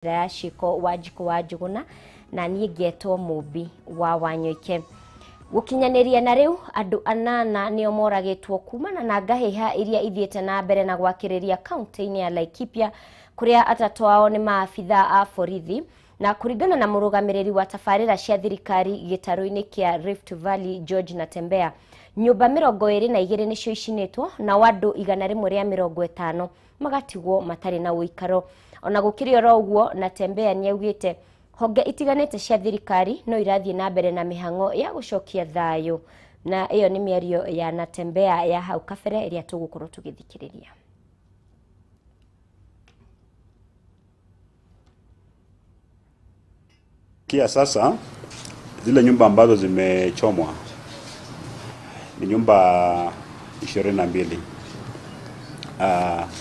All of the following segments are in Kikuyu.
Ya ciĩko Wanjikũ wa Njũgũna na niĩ ngetwo Mũmbi wa Wanyoike. Gũkinyanĩria na rĩu andũ anana nĩo moragĩtwo kumana na ngahĩha iria ithiĩte na mbere na gwakĩrĩria kaunti-inĩ ya Laikipia, kũrĩa atatũ ao nĩ maabitha a borithi. Na kũringana na mũrũgamĩrĩri wa tabarĩra cia thirikari gĩtarũ-inĩ kĩa Rift Valley George Natembea, nyũmba 22 nĩcio icinĩtwo nao andũ 150 magatigwo matarĩ na ũikaro. Ona gũkĩrĩ oro ũguo, Natembea nĩaugĩte honge itiganĩte cia thirikari no irathiĩ na mbere na mĩhang'o ya gũcokia thayũ. Na ĩyo nĩ mĩario ya Natembea ya hau kabere ĩrĩa tũgũkorwo tũgĩthikĩrĩria. Kia sasa zile nyumba ambazo zimechomwa ni nyumba 22.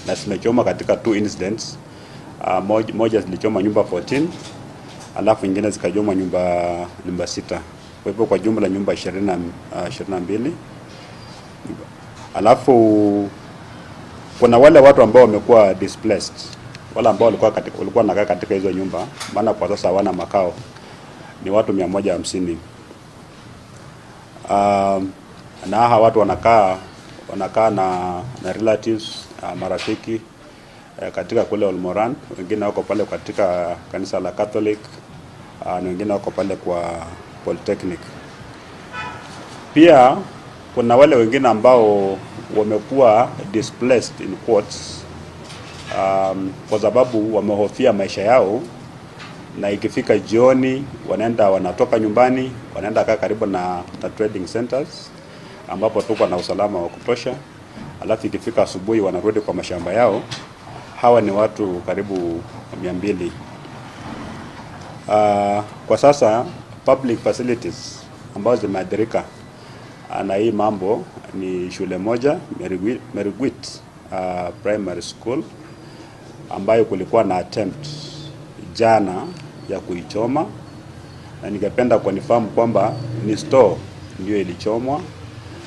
Na zimechoma katika 2 incidents. Moja zilichoma nyumba 14, alafu nyingine zikachoma nyumba 6. Kwa hivyo kwa jumla nyumba 22. Alafu kuna wale watu ambao wamekuwa displaced, wale ambao walikuwa wanakaa katika hizo nyumba, maana kwa sasa hawana makao, ni watu 150. Na hawa watu wanakaa na relatives, marafiki katika kule Olmoran, wengine wako pale katika kanisa la Catholic, na wengine wako pale kwa Polytechnic. Pia kuna wale wengine ambao wamekuwa displaced in quotes, kwa sababu wamehofia maisha yao, na ikifika jioni wanatoka nyumbani, wanaenda kaa karibu na trading centers ambapo tuko na usalama wa kutosha, alafu ikifika asubuhi wanarudi kwa mashamba yao. Hawa ni watu karibu 200. Kwa sasa public facilities ambazo zimeathirika na hii mambo ni shule moja, Meriguit Primary School, ambayo kulikuwa na attempt jana ya kuichoma, na ningependa kunifahamu kwamba ni store ndio ilichomwa.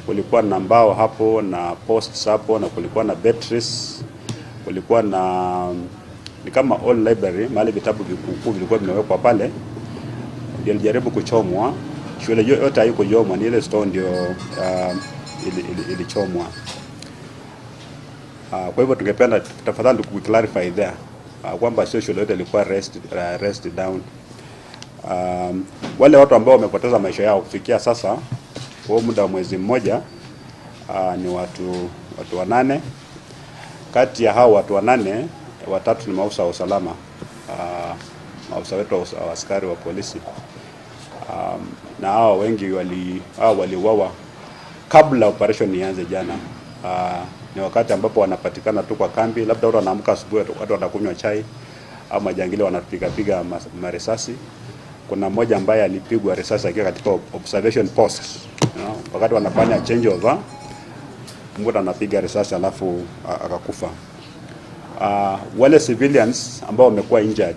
Kulikuwa na mbao hapo na posts hapo, na kulikuwa na batteries, kulikuwa na ni kama old library mahali vitabu vikuu vilikuwa vimewekwa pale, ndio ilijaribu kuchomwa. Shule yote haikuchomwa, ni ile store ndio ilichomwa. Kwa hivyo tungependa tafadhali ku clarify there kwamba sio shule yote ilikuwa rest down. Wale watu ambao wamepoteza maisha yao kufikia sasa kwa muda wa mwezi mmoja ni watu 8. Kati ya hao watu 8, 3 ni maafisa wa usalama, maafisa wetu wa askari wa polisi. Na hao wengi waliuawa kabla operation ianze jana. Ni wakati ambapo wanapatikana tu kwa kambi, labda watu wanaamka asubuhi, watu wanakunywa chai ama jangili wanapiga piga marisasi. Kuna mmoja ambaye alipigwa risasi akiwa katika observation post, wakati wanafanya changeover, mtu anapiga risasi alafu akakufa. Wale civilians ambao wamekuwa injured,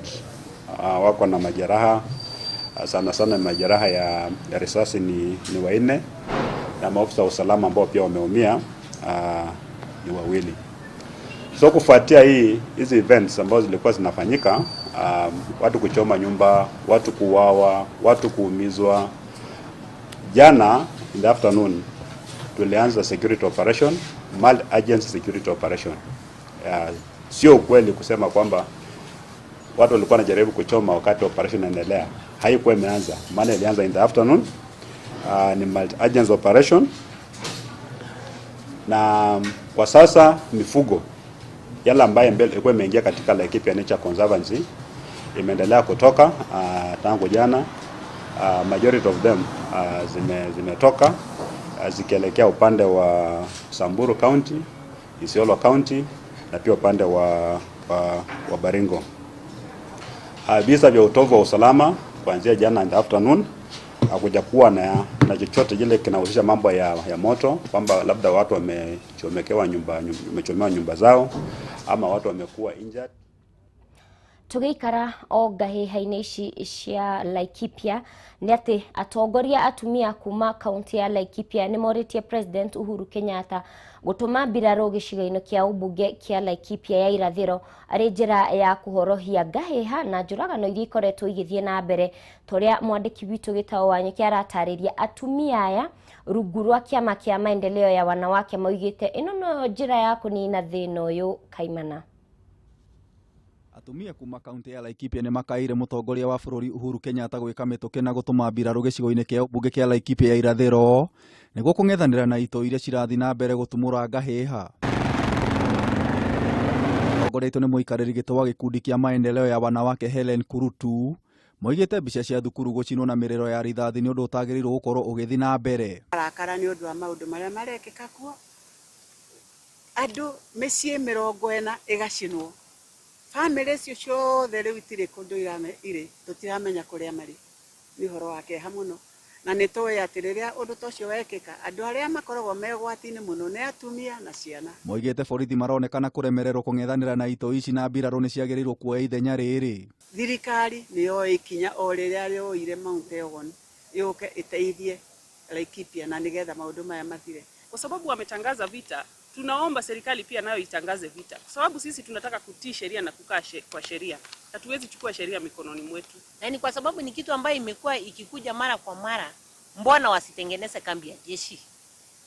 wako na majeraha, sana sana majeraha ya risasi ni 4, na maafisa wa usalama ambao pia wameumia ni 2. So kufuatia hizi events ambazo zilikuwa zinafanyika, watu kuchoma nyumba, watu kuuawa, watu kuumizwa, jana in the afternoon tulianza security operation, multi-agency security operation. Sio ukweli kusema kwamba watu walikuwa wanajaribu kuchoma wakati operation inaendelea. Haikuwa imeanza, maana ilianza in the afternoon. Ni multi-agency operation. Na kwa sasa mifugo yale ambayo mbele ilikuwa imeingia katika Laikipia Nature Conservancy imeendelea kutoka tangu jana. Majority of them zimetoka zikielekea upande wa Samburu County, Isiolo County na pia upande wa Baringo. Visa vya utovu wa usalama kuanzia jana in the afternoon hakuja kuwa na chochote kile kinahusisha mambo ya moto, kwamba labda watu wamechomekewa nyumba, wamechomewa nyumba zao ama watu wamekuwa injured. Tũgĩikara o ngahĩha-inĩ ici cia Laikipia nĩ atĩ atongoria atumia kuma kaunti ya Laikipia nĩ morĩtie President Uhuru Kenyatta gũtũma mbirarũ gĩcigo-inĩ kĩa ũmbunge kĩa Laikipia ya irathĩro arĩ njĩra ya kũhorohia ngahĩha na njũragano iria ikoretwo igĩthiĩ na mbere ta ũrĩa mwandĩki witũ Gĩtaũ Wanyũki aratarĩria. Atumia aya rungu rwa kĩama kĩa maendeleo ya wanawake maugĩte ĩno no njĩra ya kũnina thĩna ũyũ kaimana. Atumia kuma kaunti ya Laikipia nĩ makaĩire mũtongoria wa bũrũri Uhuru Kenyatta gwĩka mĩtũkĩ na gũtũma mbirarũ gĩcigo-inĩ kĩa ũmbunge kĩa Laikipia ya irathĩro nĩguo kũng'ethanĩra na itoi iria cirathiĩ na mbere gũtumũra ngahĩha. Atongoretio nĩ mũikarĩri gĩtĩ wa gĩkundi kĩa maendeleo ya wanawake Helen Kurutu moigĩte mbica cia thukuru gũcinwo na mĩrĩro ya rithathi nĩ ũndũ ũtagĩrĩirwo gũkorwo ũgĩthiĩ na mbere. Arakara nĩ ũndũ wa maũndũ marĩa marekĩka kuo, andũ mĩciĩ 40 ĩgacinwo, bamĩrĩ icio ciothe rĩu itirĩ kũndũ irĩ, tũtiramenya kũrĩa marĩ. Nĩ ũhoro wa kĩeha mũno, na nĩ tũĩ atĩ rĩrĩa ũndũ ta ũcio wekĩka andũ arĩa makoragwo me ũgwati-inĩ mũno nĩ atumia na ciana. Moigĩte borithi maronekana kũremererwo kũng'ethanĩra na itoi ici na mbirarũ nĩ ciagĩrĩirwo kuoya ithenya rĩrĩ. Thirikari nĩ yoe ikinya o rĩrĩa yoire Mount Elgon yũke ĩteithie Laikipia na nĩgetha maũndũ maya mathire. Kwa sababu wametangaza vita, tunaomba serikali pia nayo itangaze vita, kwa sababu sisi tunataka kutii sheria na kukaa kwa sheria. Hatuwezi chukua sheria mikononi mwetu. Na ni kwa sababu ni kitu ambayo imekuwa ikikuja mara kwa mara, mbona wasitengeneze kambi ya jeshi?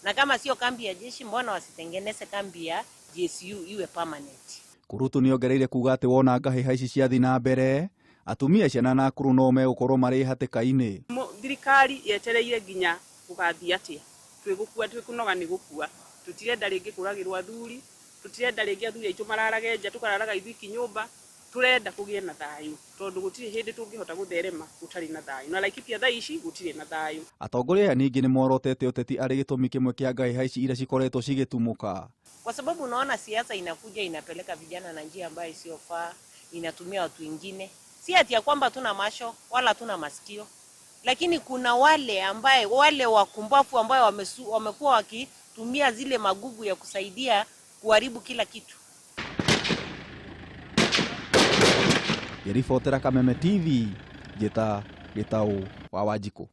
Na kama sio kambi ya jeshi, mbona wasitengeneze kambi ya GSU iwe permanent? Kurutu nĩongereire kuga atĩ wona ngahĩha ici ciathiĩ na mbere, atumia, ciana na akũrũ no megũkorwo marĩ hatĩka-inĩ. Thirikari yetereire nginya gũgathiĩ atĩa? Twĩgũkua, twĩkũnoga nĩ gũkua. Tutirenda rĩngĩ kũragĩrwo athuri, tutirenda rĩngĩ athuri aitũ mararage nja, tũkararaga ithuĩ nyũmba. Turenda kũgĩe na thayũ tondũ gũtirĩ hĩndĩ tũngĩhota gũtherema gũtarĩ na thayũ, na Laikipia thaa ici gũtirĩ na thayũ. Atongoria aya ningĩ nĩ morotete ũteti arĩ gĩtũmi kĩmwe kĩa ngahĩha ici iria cikoretwo cigĩtumũka. Kwa sababu unaona siasa inakuja inapeleka vijana na njia ambayo isiyofaa, inatumia watu wengine. Si ati ya kwamba tuna macho wala tuna masikio, lakini kuna wale ambaye wale wakumbafu ambayo wamekuwa wakitumia zile magugu ya kusaidia kuharibu kila kitu. Ngĩribotera Kameme TV, njĩta Gĩtaũ wa Wanjikũ.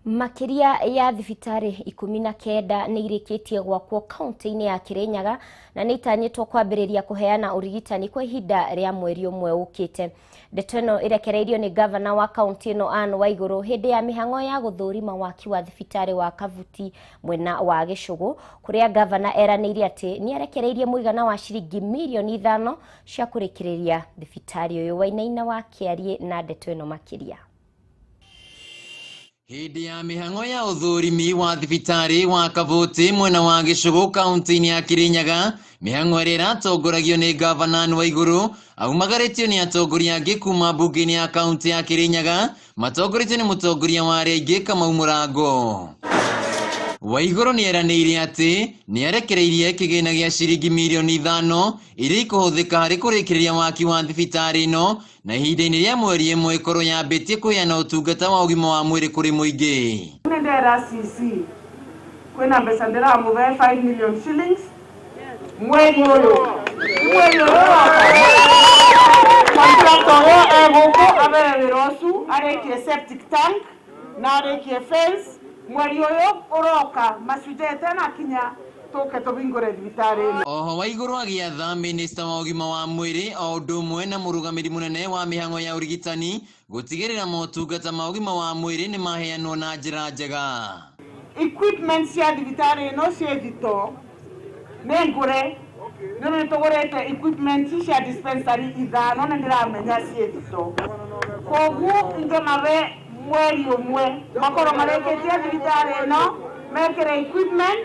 Makĩria ya thibitarĩ 19 nĩ irĩkĩtie gwakwo kaunti-inĩ ya Kirinyaga na nĩ itanyĩtwo kwambĩrĩria kũheana ũrigitani kwa ihinda rĩa mweri ũmwe ũkĩte. Ndeto ĩno ĩrekereirio nĩ gavana wa kaunti ĩno Anne Waigũrũ hĩndĩ ya mĩhang'o ya gũthũrima waki wa thibitarĩ wa Kabuti mwena wa Gĩcũgũ, kũrĩa gavana eranĩire atĩ nĩ arekereirie mũigana wa ciringi mirioni 5 cia kũrĩkĩrĩria thibitarĩ ũyũ. Wainaina wa Kĩariĩ na ndeto ĩno makĩria. Hĩndĩ ya mĩhang'o ya ũthũrimi wa thibitarĩ wa Kabuti mwena wa Gĩcũgũ kaunti-inĩ ya Kirinyaga, mĩhang'o ĩrĩa ĩratongoragio nĩ gavana Anne Waigũrũ aumagarĩtio nĩ atongoria angĩ kuma mbunge-inĩ ya kaunti ya Kirinyaga matongoretio nĩ mũtongoria wa arĩa aingĩ Kamau Mũrango. Waigũrũ nĩ eranĩire atĩ nĩ arekereirie kĩgĩna gĩa ciringi mirioni 5 iria ikũhũthĩka harĩ kũrĩkĩrĩria waki wa thibitarĩ ĩno na ihinda-inĩ rĩa mweri ĩmwe ĩkorwo yambĩtie kũheana ũtungata wa ũgima wa mwĩrĩ kũrĩ mũingĩ. Nĩndera CC kwĩna mbeca ndĩramũhe 5 million shillings mweri ũyũ, mweri ũyũ contractor ũyũ egũkũ abere wĩra ũcio, arĩkie septic tank na arĩkie fence. Mweri ũyũ ũroka macunjĩ tena kinya tũke tũhingũre thibitarĩ ĩno. Oho Waigũrũ agĩatha minista wa ũgima wa mwĩrĩ o ũndũ ũmwe na mũrũgamĩri mũnene wa mĩhang'o ya ũrigitani gũtigĩrĩra motungata ma ũgima wa mwĩrĩ nĩ maheanwo na njĩra njega. Equipment cia thibitarĩ ĩno ciĩ thitoo nĩ ngũre, nĩ tũgũrĩte equipment cia dispensary 5 na ndĩramenya ciĩ thitoo, koguo ingĩmabe mweri ũmwe makorwo marĩkĩtie thibitarĩ ĩno, mekĩre equipment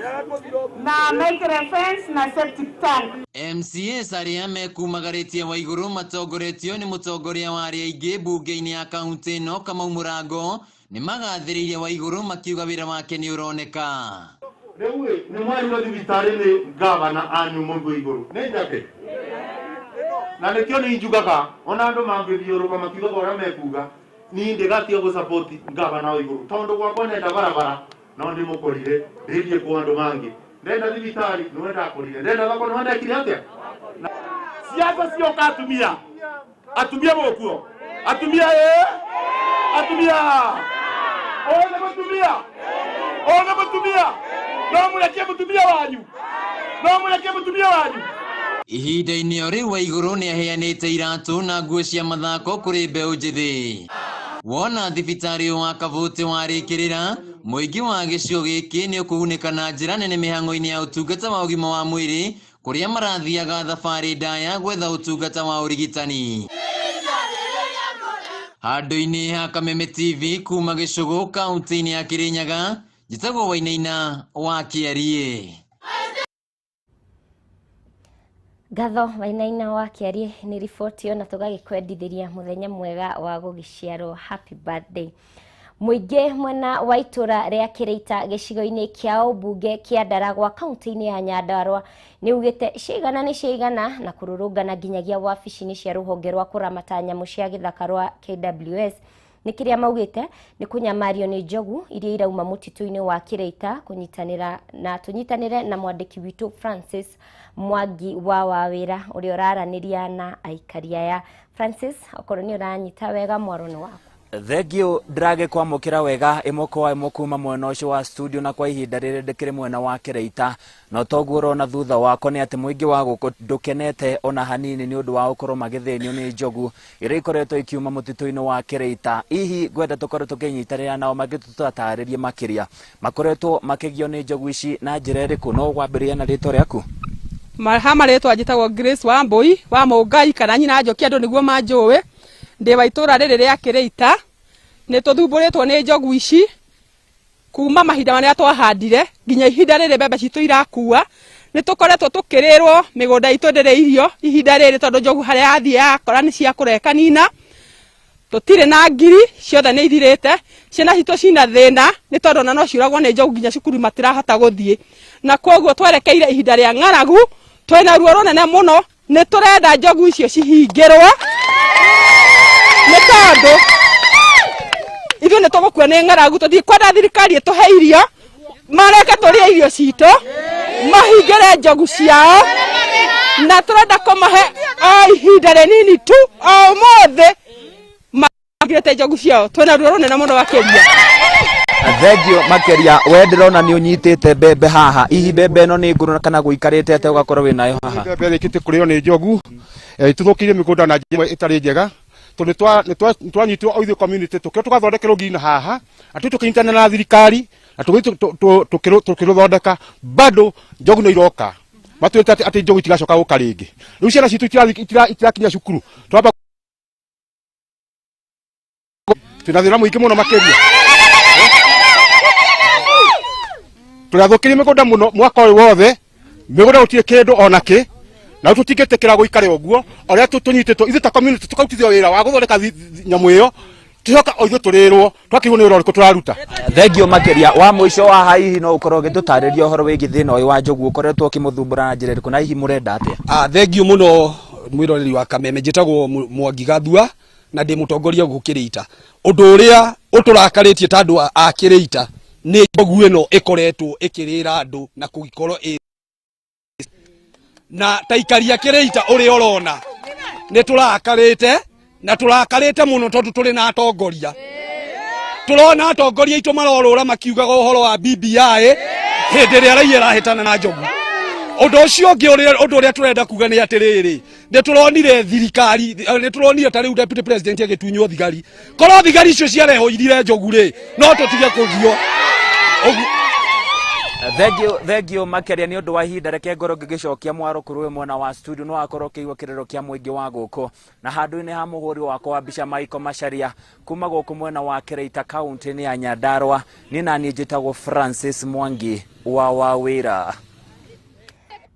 na mekĩre fence na septic tank. MCAs arĩa mekumagarĩtie Waigũrũ matongoretio nĩ mũtongoria wa arĩa aingĩ mbunge-inĩ ya kaunti ĩno Kamau Mũrango nĩ magathĩrĩirie Waigũrũ makiuga wĩra wake nĩ ũroneka. Rĩu nĩ mwarirwo thibitarĩ nĩ gavana Anne Waigũrũ nĩ njake na nĩkĩo nĩ njugaga ona andũ mangĩthiũrũka makiugaga ũrĩa mekuga niĩ ndĩgatia gũ-support gavana Waigũrũ tondũ gwakwa nenda barabara no ndĩmũkorire ndĩthiĩ kwa andũ mangĩ, ndenda thibitarĩ nĩwe ndakorire, ndenda thoko nĩwe ndekire atĩa. Siasa cioka atumia. Atumia mũkuo. Atumia atumia. Othe mũtumia. Othe mũtumia. No mũrekie mũtumia wanyu. No mũrekie mũtumia wanyu. Ihinda-inĩ o rĩu Waiguru nĩaheanĩte iratũ na nguo cia mathako kũrĩ mbeũ njĩthĩ. Wona thibitarĩ wa Kabuti warĩkĩrĩra, mũingĩ wa gĩcigo gĩkĩ nĩ ũkũgunĩka na njĩra nene mĩhang'o-inĩ ya ũtungata wa ũgima wa mwĩrĩ kũrĩa marathiaga thabarĩ ndaya gwetha ũtungata wa ũrigitani. Handũ-inĩ ha Kameme TV kuma Gĩcũgũ kaunti-inĩ ya Kĩrĩnyaga, njĩtagwo Wainaina wa Kĩariĩ. Ngatho Wainaina wa Kĩariĩ nĩ riboti ĩyo na tũgagĩkwendithĩria mũthenya mwega wa gũgĩciarwo, happy birthday. Mũingĩ mwena wa itũra rĩa Kĩrĩita gĩcigo-inĩ kĩa ũmbunge kĩa Ndaragwa kaunti-inĩ ya Nyandarua nĩ ugĩte ciigana nĩ ciigana na kũrũrũngana nginyagia wabici-inĩ cia rũhonge rwa kũramata nyamũ cia gĩthaka rwa KWS nĩ kĩrĩa maugĩte nĩ kũnyamario nĩ njogu iria irauma mũtitũ-inĩ wa Kĩrĩita kũnyitanĩra na tũnyitanĩre na mwandĩki witũ Francis Mwangi wa Wawĩra ũrĩa ũraranĩria na aikari aya. Francis, okorwo nĩ ũranyita wega mwaro nĩ waku. Thengio ndĩrage kwamũkĩra wega ĩmwe kwa ĩmwe kuma mwena ũcio wa studio na kwa ihinda rĩrĩ ndĩkĩrĩ mwena wa Kĩrĩita no toguo ũrona thutha wakwa nĩ atĩ mũingĩ wa gũkũ ndũkenete ona hanini nĩ ũndũ wa gũkorwo magĩthĩnio nĩ njogu iria ikoretwo ikiuma mũtitũ-inĩ wa Kĩrĩita. Hihi ngwenda tũkorwo tũkĩnyitanĩra nao mangĩtũtaarĩrie makĩria makoretwo makĩgio nĩ njogu ici na njĩra ĩrĩkũ? No gwambĩrĩria na rĩtwa rĩaku. Ha marĩtwa njĩtagwo Grace Wambui wa Mũngai kana nyina Njoki andũ nĩguo manjũĩ. Ndĩ wa itũra rĩrĩ rĩa Kĩrĩita. Nĩ tũthumbũrĩtwo nĩ njogu ici kuma mahinda marĩa twahandire nginya ihinda rĩrĩ mbembe citũ irakua. Nĩ tũkoretwo tũkĩrĩrwo mĩgũnda itũ ndĩrĩ irio ihinda rĩrĩ tondũ njogu harĩa yathiĩ yakora nĩ cia kũreka nina. Tũtirĩ na ngiri ciothe nĩ ithirĩte. Ciana citũ cina thĩna nĩ tondũ ona no ciũragwo nĩ njogu nginya cukuru matirahota gũthiĩ, na koguo twerekeire ihinda rĩa ng'aragu twĩna ruo rũnene mũno. Nĩ tũrenda njogu icio cihingĩrwo nĩ tondũ ithuĩ nĩ tũgũkua nĩ ng'aragu. Tũtikwenda thirikari ĩtũhe irio, mareke tũrĩe irio citũ, mahingĩre njogu ciao, na tũrenda kũmahe o ihinda rĩnini tu o ũmũthĩ mahingĩrĩte njogu ciao. Twĩna ruo rũnene mũno makĩria. Thengio makĩria. We ndĩrona nĩ ũnyitĩte mbembe haha, hihi mbembe ĩno nĩ ngũrũ kana gũikarĩte atĩa ũgakorwo wĩnayo haha? Mbembe ĩrĩkĩtie kũrĩo nĩ njogu, ĩtũthũkĩirie mĩgũnda na njĩra ĩtarĩ njega. Tondũ nĩtwanyitirwo o ithuĩ community tũkĩrwo tũgathondeke rũgiri haha, na tũthiĩ tũkĩnyitanĩra na thirikari na tũgĩthiĩ tũkĩrũthondeka, bado njogu nĩ iroka. Matwĩrĩte atĩ njogu itigacoka gũka rĩngĩ. Rĩu ciana citũ itirakinya cukuru, twamba twĩna thĩna mũingĩ mũno makĩria. Tũrathũkĩrie mĩgũnda mũno mwaka ũyũ wothe, mĩgũnda gũtirĩ kĩndũ ona kĩ, na rĩu tũtingĩtĩkĩra gũikare ũguo ũrĩa tũnyitĩtwo ithuĩ ta community tũkarutithio wĩra wa gũthondeka nyamũ ĩyo, tũcoka o ithuĩ tũrĩrwo twakĩrwo nĩ wĩra ũrĩkũ tũraruta. Thengio makĩria. Wa mũico wa haha, hihi no ũkorwo ũgĩtũtarĩria ũhoro wĩgiĩ thĩna ũyũ wa njogu ũkoretwo ũkĩmũthumbũra na njĩra ĩrĩkũ na hihi mũrenda atĩa? Thengio mũno mwĩroreri wa Kameme. Njĩtagwo Mwangi Gathua na ndĩ mũtongoria gũkũ Kĩrĩita. Ũndũ ũrĩa ũtũrakarĩtie ta andũ a Kĩrĩita nĩ njogu ĩno ĩkoretwo ĩkĩrĩra andũ na kũgĩkorwo ĩ na taikaria Kĩrĩita ũrĩa ũrona nĩ tũrakarĩte na tũrakarĩte mũno tondũ tũrĩ na atongoria. Tũrona atongoria aitũ marorũra makiugaga ũhoro wa BBI hĩndĩ ĩrĩa raia ĩrahĩtana na njogu. Ũndũ ũcio ũngĩ ũndũ ũrĩa tũrenda kuga nĩ atĩrĩrĩ, nĩ tũronire thirikari, nĩ tũronire ta rĩu deputy president agĩtunywo thigari. Korwo thigari icio ciarehwo irire njogu rĩ, no tũtige kũgio. Thengio, thengio makĩria nĩ ũndũ wa ihinda. Reke ngorwo ngĩgĩcokia mwaro kũrĩ we mwena wa studio no akorwo ũkĩigua kĩrĩro kĩa mũingĩ wa gũkũ na handũ-inĩ ha mũhũri wakwa wa mbica Michael Macharia kuma gũkũ mwena wa Kĩrĩita kaunti-inĩ ya Nyandarua. Niĩ naniĩ njĩtagwo Francis Mwangi wa Wawĩra.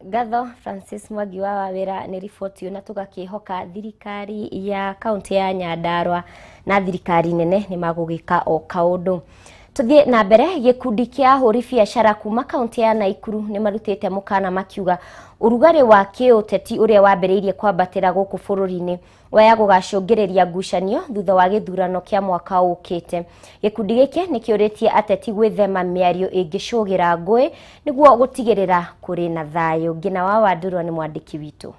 Ngatho Francis Mwangi wa Wawĩra nĩ riboti ĩyo, na tũgakĩhoka thirikari ya kaunti ya Nyandarua na thirikari nene nĩ magũgĩka o kaũndũ. Tuthiĩ na mbere. Gĩkundi kĩa ahũri biacara kuma kaunti ya Naikuru nĩ marutĩte mũkana makiuga ũrugarĩ wa kĩũteti ũrĩa wambĩrĩirie kwambatĩra gũkũ bũrũri-inĩ waya gũgacũngĩrĩria ngucanio thutha wa gĩthurano kĩa mwaka ũkĩte. Gĩkundi gĩkĩ nĩ kĩũrĩtie ateti gwĩthema mĩario ĩngĩcũgĩra ngũĩ nĩguo gũtigĩrĩra kũrĩ na thayũ. Ngina wa Wandurwa nĩ mwandĩki witũ.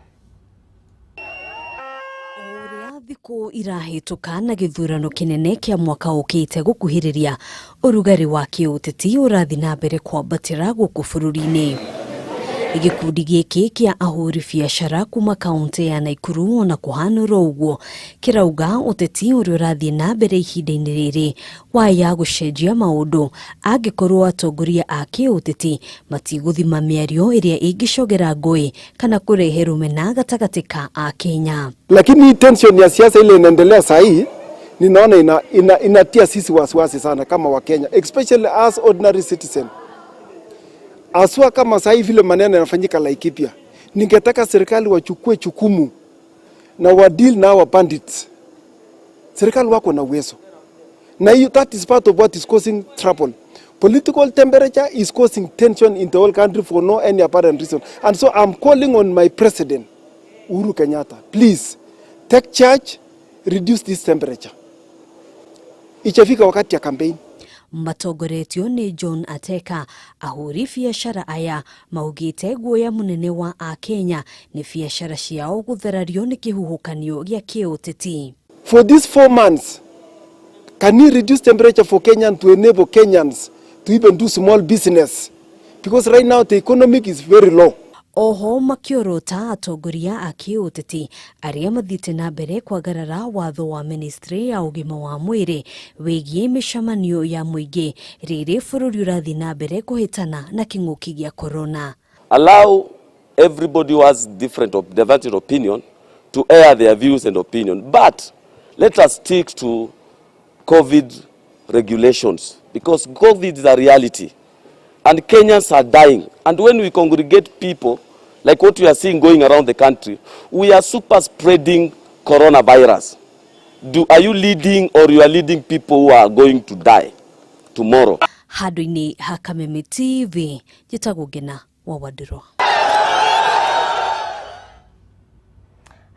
Thikũ irahĩtũka na gĩthurano kĩnene kĩa mwaka ũkĩte gũkuhĩrĩria, ũrugarĩ wa kĩũteti ũrathiĩ na mbere kwambatĩra gũkũ bũrũri-inĩ. Gĩkundi gĩkĩ kĩa ahũri biacara kuma kaunti ya Naikuru ona kũhana oro ũguo kĩrauga ũteti ũrĩa ũrathiĩ na mbere ihinda-inĩ rĩrĩ waya gũcenjia maũndũ angĩkorwo atongoria a kĩũteti matigũthima mĩario ĩrĩa ĩngĩcogera ngũĩ kana kũrehe rũmena gatagatĩ ka Akenya. Lakini hii tension ya siasa ile inaendelea saa hii, ninaona inatia sisi wasiwasi sana kama Wakenya, especially as ordinary citizen. Aswa kama saa hii vile maneno yanafanyika Laikipia, ningetaka serikali wachukue chukumu na wadeal na hawa bandits. Serikali wako na uwezo, na hiyo that is part of what is causing trouble. Political temperature is causing tension in the whole country for no any apparent reason. And so I'm calling on my president, Uhuru Kenyatta, please take charge, reduce this temperature. Ichafika wakati ya campaign. Matongoretio nĩ John Ateka, ahũri biacara aya maugĩte guoya mũnene wa Akenya nĩ biacara ciao gũtharario nĩ kĩhuhũkanio gĩa kĩũteti. For these 4 months, can you reduce temperature for Kenyans to enable Kenyans to even do small business? Because right now the economic is very low. Oho makiorota atongoria a kĩũteti arĩa mathiĩte na mbere kwagarara watho wa ministry ya ũgima wa mwĩrĩ wĩgiĩ mĩcemanio ya mũingĩ rĩrĩ bũrũri ũrathiĩ na mbere kũhĩtana na kĩng'ũki gĩa corona. Allow everybody who has different divergent opinion to air their views and opinion, but let us stick to COVID regulations, because COVID is a reality and Kenyans are dying. And when we congregate people, like what we are seeing going around the country, we are super spreading coronavirus. Are you leading, or you are leading people who are going to die tomorrow? Handũ-inĩ ha Kameme TV, njĩtagwo Ngena wa Wandirwa.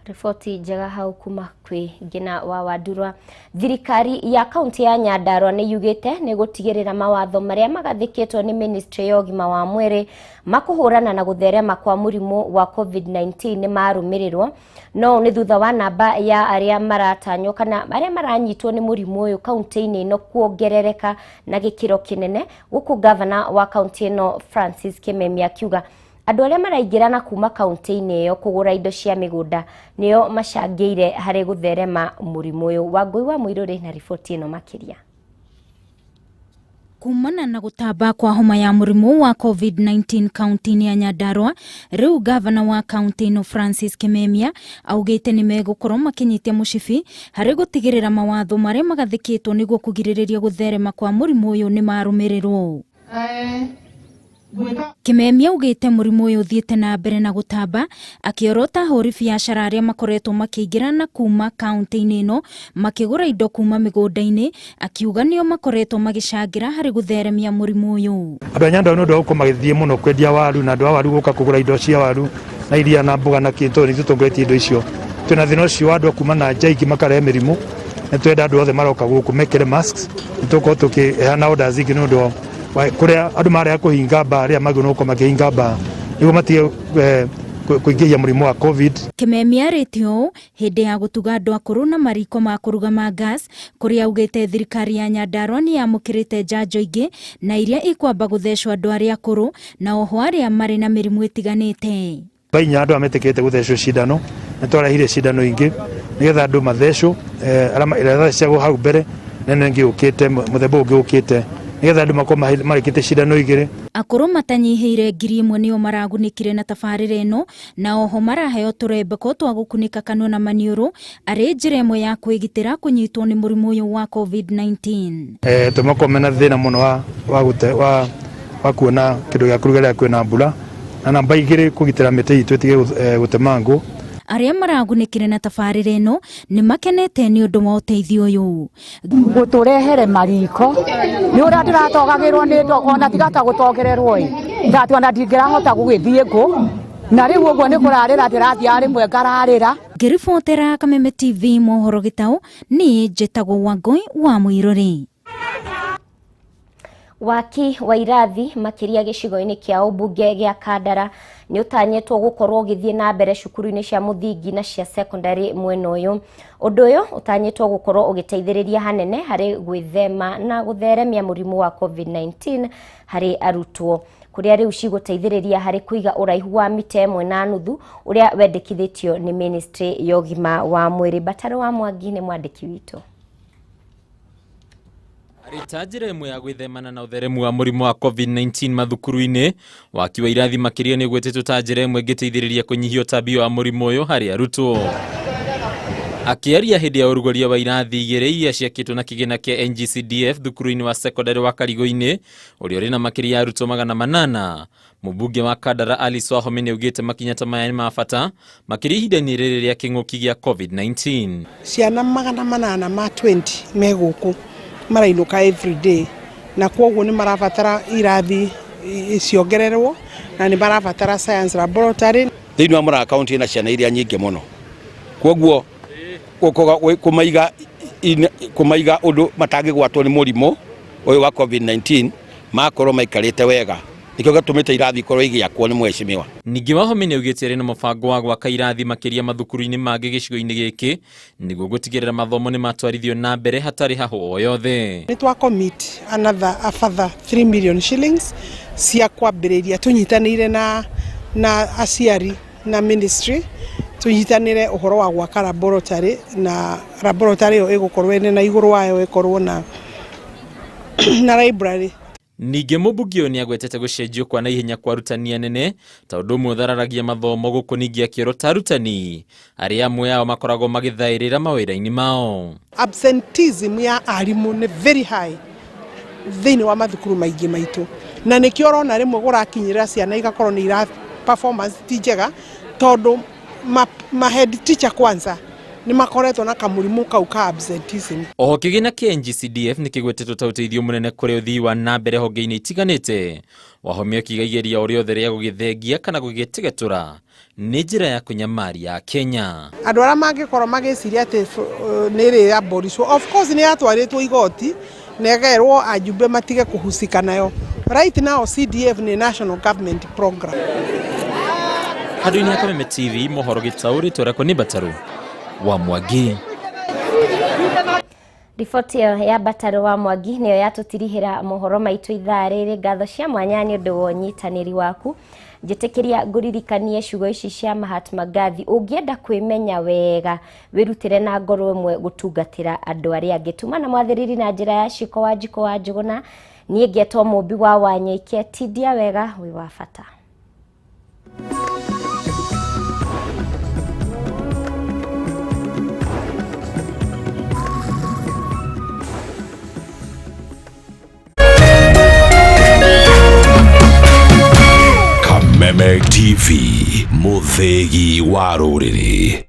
Riboti njega hau kuma kwĩ Ngina wa Wandurwa. Thirikari ya kaunti ya Nyandarua nĩ yugĩte nĩ gũtigĩrĩra mawatho marĩa magathĩkĩtwo nĩ ministry ya ũgima wa mwĩrĩ makũhũrana na gũtherema kwa mũrimũ wa COVID-19 nĩ marũmĩrĩrwo. No nĩ thutha wa namba ya arĩa maratanywo kana arĩa maranyitwo nĩ mũrimũ ũyũ kaunti-inĩ ĩno kuongerereka na gĩkĩro kĩnene, gũkũ gavana wa kaunti ĩno Francis Kimemia akiuga andũ arĩa maraingĩrana kuma kaunti-inĩ ĩyo kũgũra indo cia mĩgũnda nĩo macangĩire harĩ gũtherema mũrimũ ũyũ. Wangũi wa Mũirũrĩ na riboti ĩno makĩria. Kumana na gũtamba kwa homa ya mũrimũ wa COVID-19 kaunti-inĩ ya Nyandarua, rĩu gavana wa kaunti ĩno Francis Kimemia augĩte nĩ megũkorwo makĩnyitia mũcibi harĩ gũtigĩrĩra mawatho marĩa magathĩkĩtwo nĩguo kũgirĩrĩria gũtherema kwa mũrimũ ũyũ nĩ marũmĩrĩrwo. Kimemia augĩte mũrimũ ũyũ ũthiĩte na mbere na gũtamba, akĩorota ahũri biacara arĩa makoretwo makĩingĩra na kuma kaunti-inĩ ĩno makĩgũra indo kuma mĩgũnda-inĩ, akiuga nĩo makoretwo magĩcangĩra harĩ gũtheremia mũrimũ ũyũ. Andũ a Nyandarua nĩ ũndũ wa gũkorwo magĩthiĩ mũno kwendia waru, na andũ a waru gũka kũgũra indo cia waru na iria na mboga na kĩ, tondũ nĩ ithuĩ tũtongoretie indo icio. Twĩna thĩna ũcio wa andũ a kuma na nja ingĩ makarehe mĩrimũ. Nĩ tũrenda andũ othe maroka gũkũ mekĩre masks, nĩ tũgũkorwo tũkĩheana orders ingĩ nĩ ũndũ wa kũrĩa andũ marega kũhinga mbaa, arĩa magĩrĩirwo gũkorwo makĩhinga mbaa nĩguo matige kũingĩhia mũrimũ wa COVID. Kimemia arĩtie ũũ hĩndĩ ya gũtuga andũ akũrũ na mariko ma kũruga ma gas, kũrĩa augĩte thirikari ya Nyandarua nĩ yamũkĩrĩte njanjo ingĩ na iria ikwamba gũthecwo andũ arĩa akũrũ na oho arĩa marĩ na mĩrimũ ĩtiganĩte. Bainya andũ arĩa metĩkĩrĩte gũthecwo cindano, nĩ twarehire cindano ingĩ nĩgetha andũ mathecwo, arĩa irathecagwo hau mbere na ĩno ĩngĩ yũkĩte, mũthemba ũngĩ ũkĩte, nĩgetha andũ makorwo marĩkĩtie cindano igĩrĩ. Akũrũ matanyihĩire 1,000 nĩo maragunĩkire na tabarĩra ĩno, na oho maraheo tũrembeko twa gũkunĩka kanua na maniũrũ arĩ njĩra ĩmwe ya kwĩgitĩra kũnyitwo nĩ mũrimũ ũyũ wa COVID-19. Tũmakorwo mena thĩna mũno wa kuona kĩndũ gĩa kũruga rĩrĩa kwĩna mbura, na namba igĩrĩ kũgitĩra mĩtĩ itũ ĩtige gũtemangwo. Arĩa maragunĩkire na tabarĩra ĩno nĩ makenete nĩ ũndũ wa ũteithio ũyũ. Gũtũrehere mariko nĩ ũrĩa ndĩratogagĩrwo nĩ ndo, ona tiga ta gũtongererwo ĩ, ndatua na ndingĩrahota gũgĩthiĩ ngũ, na rĩu ũguo nĩ kũrarĩra ndĩrathiĩ rĩmwe ngararĩra. Ngĩribotera Kameme TV mohoro gĩtaũ, niĩ njĩtagwo Wangũi wa Mũirũrĩ. Waki wa irathi makĩria gĩcigo-inĩ kĩa ũmbunge gĩa Kandara nĩ ũtanyĩtwo gũkorwo ũgĩthiĩ na mbere cukuru-inĩ cia mũthingi na cia secondary mwena ũyũ. Ũndũ ũyũ ũtanyĩtwo gũkorwo ũgĩteithĩrĩria hanene harĩ gwĩthema na gũtheremia mũrimũ wa COVID-19 harĩ arutwo, kũrĩa rĩu cigũteithĩrĩria harĩ kũiga ũraihu wa mita 1.5 ũrĩa wendekithĩtio nĩ ministry ya ũgima wa mwĩrĩ. Bataro wa Mwangi nĩ mwandĩki witũ. Arĩ ta njĩra ĩmwe ya gwĩthemana na ũtheremu wa mũrimũ wa COVID-19 mathukuru-inĩ, waki wa irathi makĩria nĩ ũgwetetwo ta njĩra ĩmwe ĩngĩteithĩrĩria kũnyihia ũtambio wa mũrimũ ũyũ harĩ arutwo. Akĩaria hĩndĩ ya ũrugũria wa irathi 2 iria ciakĩtwo na kĩgĩna kĩa NGCDF thukuru-inĩ wa secondary wa Karigũ-inĩ ũrĩa ũrĩ na makĩria ya arutwo 800, mũmbunge wa Kandara Alice Wahome nĩ augĩte makinya ta maya nĩ ma bata makĩria ihinda-inĩ rĩrĩ rĩa kĩng'ũki gĩa COVID-19. Ciana 820 me gũkũ marainũka everyday, na kwoguo nĩ marabatara irathi ciongererwo na nĩ marabatara science laboratory. Thĩinĩ wa Murang'a County ĩna ciana iria nyingĩ mũno, kwoguo kũmaiga ũndũ matangĩgwatwo nĩ mũrimũ ũyũ wa COVID-19 makorwo maikarĩte wega, nĩkĩo gĩtũmĩte irathi ikorwo igĩakwo nĩ mheshimiwa. Ningĩ Wahome nĩ augĩte arĩ na mũbango wa gwaka irathi makĩria mathukuru-inĩ mangĩ gĩcigo-inĩ gĩkĩ nĩguo gũtigĩrĩra mathomo nĩ matwarithio na mbere hatarĩ hahũ o yothe. Nĩ twa commit another a further 3 million shillings cia kwambĩrĩria tũnyitanĩire na aciari na ministry tũnyitanĩre ũhoro wa gwaka laboratory, na laboratory ĩyo ĩgũkorwo ĩnene na igũrũ wayo ĩkorwo na library. Ningĩ mũmbunge ũyũ nĩagwetete gũcenjio kwa naihenya kwa arutani anene ta ũndũ ũmwe ũthararagia mathomo gũkũ ningĩ akĩorwo ta arutani arĩa amwe ao makoragwo magĩthaĩrĩra mawĩra-inĩ mao. Absenteeism ya arimũ nĩ very high thĩinĩ wa mathukuru maingĩ maitũ, na nĩkĩo ũrona rĩmwe gũrakinyĩrĩra ciana igakorwo nĩ ira performance ti njega tondũ ma head teacher kwanza nĩ makoretwo na kamũrimũ kau ka absenteeism. Oho kĩgĩna kĩa NGCDF nĩ kĩgwetetwo ta ũteithio mũnene kũrĩ ũthii wa na mbere honge-inĩ itiganĩte. Wahome akiuga igeria o rĩothe rĩa gũgĩthengia kana gũgĩtegetũra nĩ njĩra ya kũnyamaria Kenya. Andũ arĩa mangĩkorwo magĩciria atĩ nĩ ĩrĩ abolishwo, of course nĩ yatwarĩtwo igoti na ĩkerwo ajumbe matige kũhusika nayo. Right now CDF nĩ national government program. Handũ-inĩ ha Kameme TV mohoro gĩtaũrĩtwo rakwo nĩ Bataru wa Mwangi. Riboti ĩyo ya Bataru wa Mwangi nĩyo yatũtirihĩra mohoro maitũ ithaa rĩrĩ. Ngatho cia mwanya nĩ ũndũ wa ũnyitanĩri waku. Njĩtĩkĩria ngũririkanie ciugo ici cia Mahatma Gandhi: ũngĩenda kwĩmenya wega wĩrutĩre na ngoro ĩmwe gũtungatĩra andũ arĩa angĩ. Tuma na mwathĩrĩri na njĩra ya Ciko wa Njiko wa Njũgũna. Niĩ ngetwo Mũmbi wa Wanyoike. Tindia wega, wĩ wa bata. Kameme TV, mũthĩgi wa rũrĩrĩ.